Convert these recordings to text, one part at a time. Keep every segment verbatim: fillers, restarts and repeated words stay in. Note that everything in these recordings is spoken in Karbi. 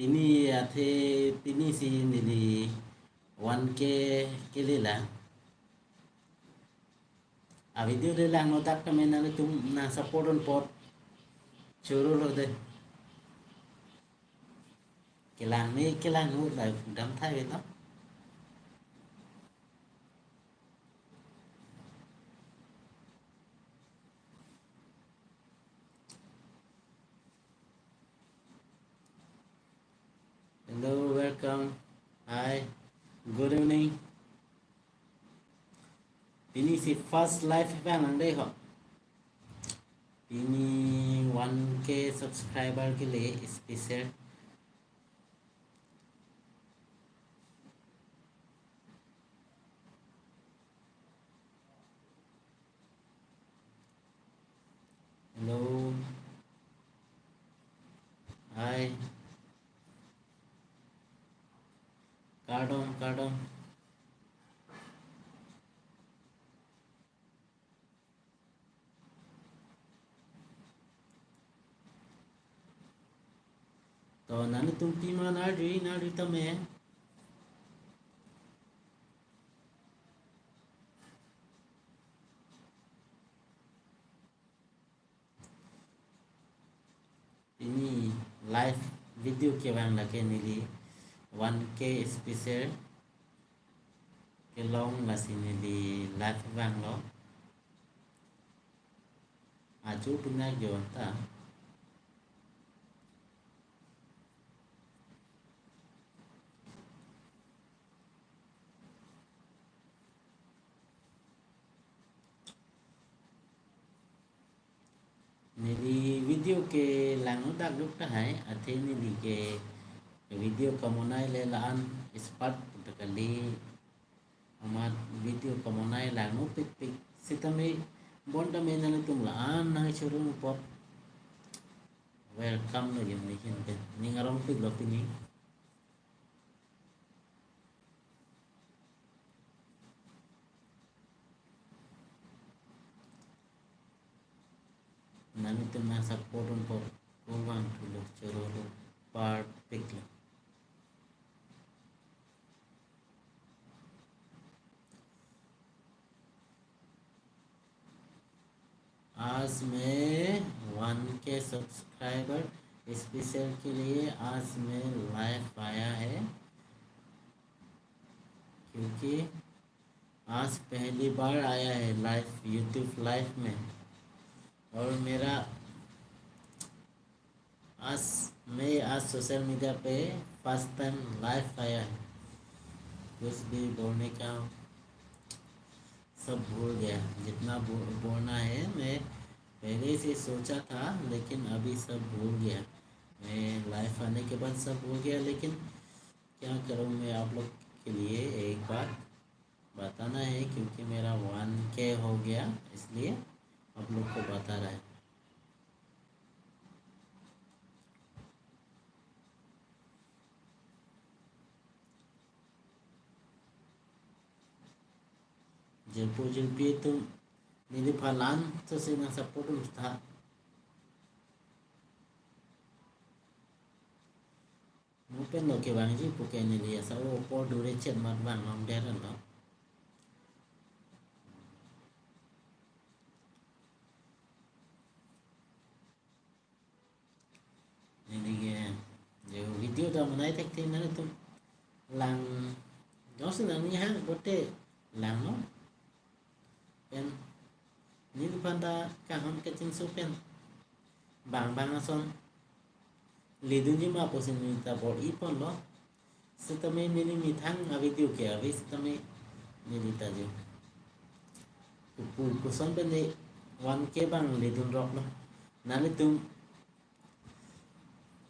Pini athe pini si neli one K kelelang. A video le langno dak kami nanglitum nang support un apot choro lo de. Kelang me kelang no la dam thai ve to. Hello, welcome. Hi, good evening. Pini si first live vang nang dei ho. Pini one K subscriber ke liye special. Hello. Hi. Kardom, kardom. To nanglitum pima nari, nari tame. Pini live video kevang lake neli one K special kelong lasi neli live vanglo. Ajo punak jo ta. Neli video kelang dak duk tahai, athe neli ke video kamonai le la-an expert puta kali, amat video kamonai langno pikpik. Sitame bonta me nanglitum la-an nang choro un apot welcome lo jong ni hin pen. Ning arong pik lo pini. Nanglitum nang support un apot kovang thulo choro lo perfect lo. आज मैं वन के subscriber special के लिए आज मैं लाइव आया है, क्योंकि आज पहली बार आया है लाइव, YouTube लाइव में। और मेरा आज, मैं आज सोशल मीडिया पे फर्स्ट टाइम लाइव आया है। कुछ भी बोलने का सब भूल गया, जितना बो-, बोलना है मैं पहले से सोचा था, लेकिन अभी सब भूल गया। मैं लाइव आने के बाद सब भूल गया, लेकिन क्या करूँ, मैं आप लोग के लिए एक बार बताना है, क्योंकि मेरा वन के हो गया, इसलिए आप लोग को बता रहा है। Jirpo jirpi atum neliphan la-an sose nang support un tha. Mo pen lo kevangji puke neli asa o apor dure chet mat vang longdet lo. Neli ke je video ta monai thekthe, nanglitum lang jongsi nangning hang pote langnon. Pen neliphan ta kaham kachingso pen bang bang ason ledunji ma pusi neli ta bor-i ponlo. Sitame neli methang a video ke ave sitame neli ta jo. Pu koson pen ne wan ke bang ledun rok lo. Nanglitum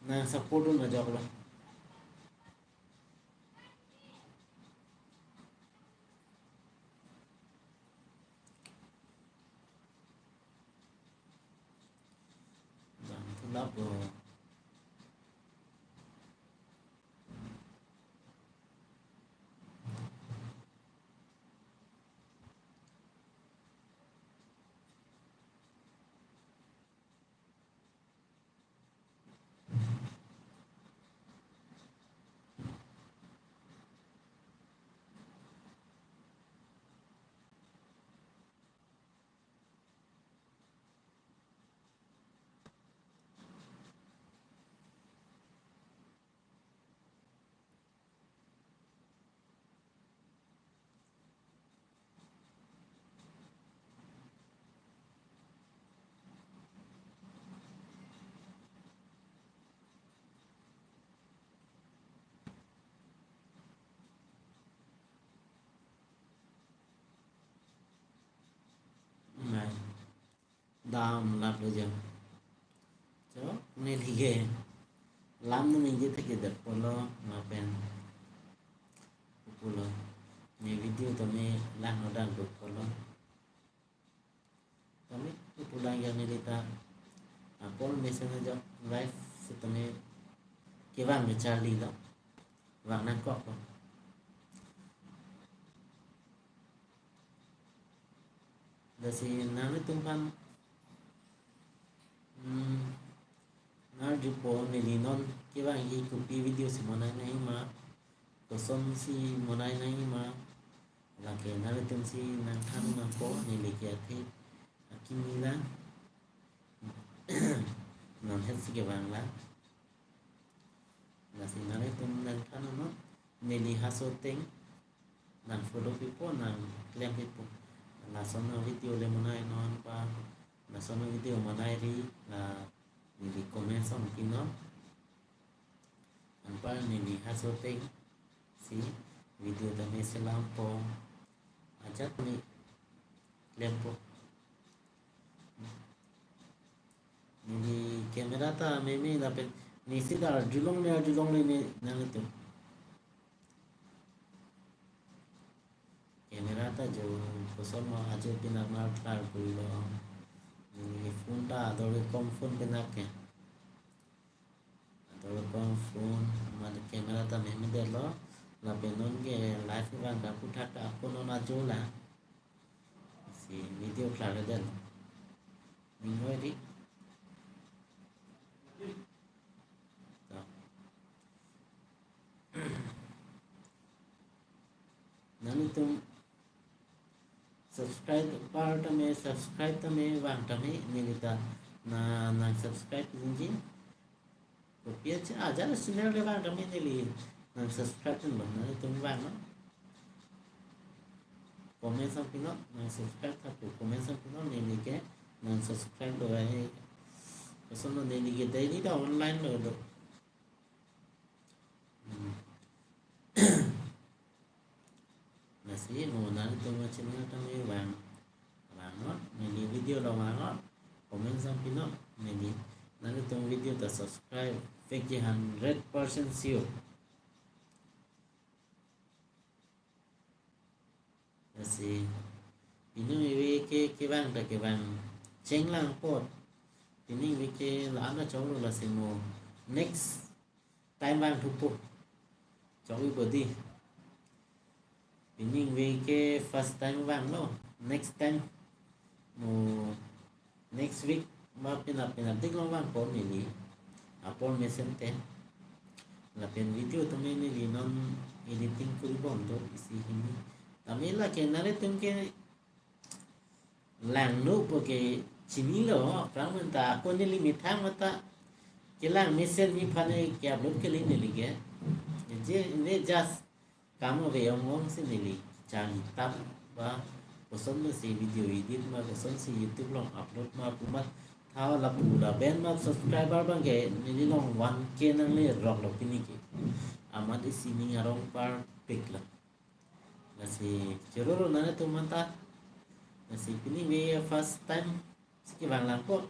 nang support un ajok lo. Bang tulap lo. dam lap lo jam. So, neli ke lam ningje thekthedet pulo, lapen pulo. Ne video tame lang no dang duk pulo. Tame pulang yang neli ta apor mesen ajak live setame kevang ke charli lo. Vang nangkok lo. Lasi nanglitum aphan, hmm, nangarjupo neli non kevang ke kopi video si monai nangji ma, kosonsi monai nangji ma, lake nanglitum si nangthan nangpo, neli ke athe akimi lang. Non het si kevang lang. Lasi nanglitum nangthan non, neli haso ateng nang follow pipo, nang klem pipo. Lason avideo le monai non pa, lason avideo monai ri, la neli comment song pinon. Anpar neli haso ateng si video tame selampo, ajat ne klempo. Neli camera ta meme lapen neli si arjulongle, arjulongle ne nanglitum. Camera ta jo koson ma ajo pinak mar klar pulo. Neli phone ta ador kom phone pinak ke. Ador kom phone, mane camera ta meme det lo. Lapen non ke live vang ta puthak ta ako non ajo la. Si video klar det lo. Ning oi di. To. Nanglitum subscribe apar tame, subscribe tame, vang tame, neli ta na nang subscribe ningje. Kopi aja, ajat channel le vang tame neli nang subscribe lo, nanglitum vang non. Comment song pinon, nang subscribe tha pu, comment song pinon, neli ke nang subscribe lo ai. Koson lo neli ke daily ta online lo do. Hmm. Lasi mo nanglitum channel tame vang, vang non, neli video lo vang non, comment song pinon, neli nanglitum video ta subscribe vekji hundred percent sure. Lasi pining ave ke kevang ta kevang chenglang apot. Pining ave ke la-an ta choklo, lasi mo next time vang thupo. Chokji bodi. Pining ave ke first time vanglo. Next time mo next week ma penap penap dik long vangpo neli. Apor mesen te. Lapen video tame neli non editing kuri bom do isi hini. Tame lake nanglitum ke langno po ke chinilo, aphrang men ta ako neli methang mata kelang mesen nephan ke upload kali neli ke. Je ne just kam ave ong ong si neli chang tap ba kosonsi video edit ma, kosonsi YouTube along upload ma pu ma, thau lapu lapen ma subscriber abang ke neli along one K nangle rok lo pini ke. Amat isi ning arong parpik lo. Lasi choro ro nanglitum anta. Lasi pining ave first time si kevang langpo.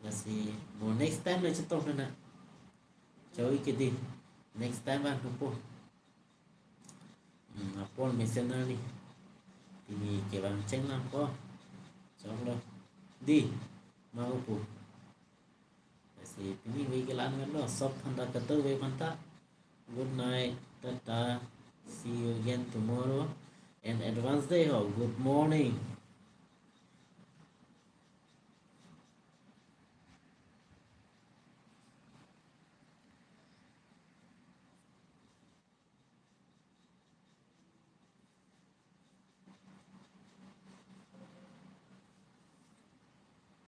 Lasi mo next time le chetong nang. Chokji ke di. Next time vang thupo. Hmm, apor mesen neli. Pini kevang chenglang ko. Choklo. Di. Mau pu. Lasi pini ave ke la-an lo. Sob aphan ta kado ave aphan ta. Good night. Tata. See you again tomorrow. And advance day ho. Good morning.